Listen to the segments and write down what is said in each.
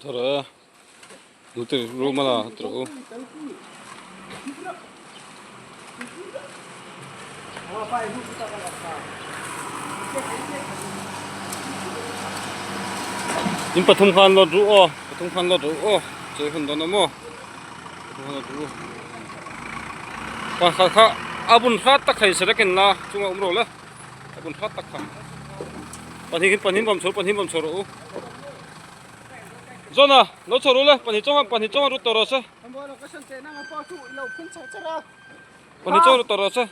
Thara nute rumala tro. In pathum khan lot ru aw pathum khan lot ru aw chei hun dawn a maw pathum khan lot ru kha kha a bun hrat tak thei se rekin la chunga awm rawh le a bun hrat tak kha pahnih pahnih bawm chho pahnih bawm chho rawh u. Zona lo chho ru le pahnih chawng pahnih chawng ru tawh rawh se pahnih chawng ru tawh rawh se.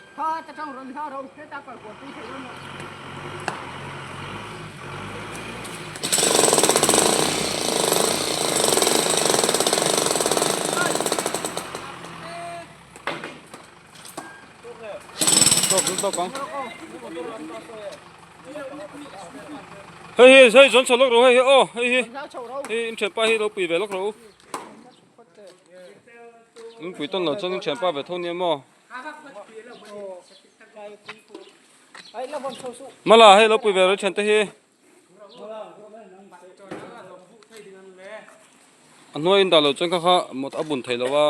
Tawk tawk ang. Hei hi hei zawn chho lawk rawh hei hi aw hei hi hei in thianpa hi lo pui ve lawk rawh u in pui tawn lo chuan in thianpa ve tho nia maw Mala hei lo pui ve rawh i thiante hi a hnuai in dah loh chuan kha kha mawt a bun thei lo a.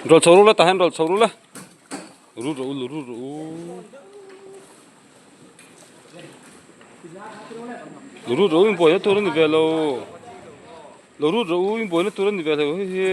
Rawl chho ru la tah hian rawl chho ru la ru rawh u ru rawh u ru rawh u in buaina tur a ni ve lo lo ru rawh u in buaina tur a ni ve lo hei hi.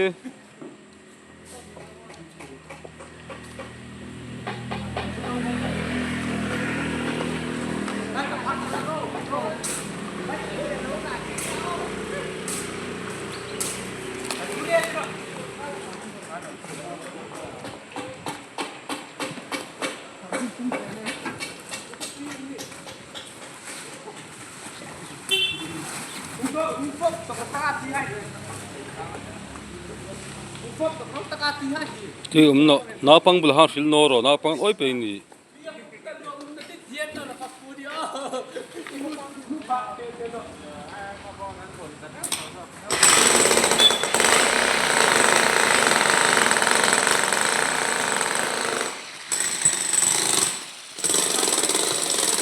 Tui awm nawh naupang bulah khan hrilh naw rawh naupang an awi pei ni.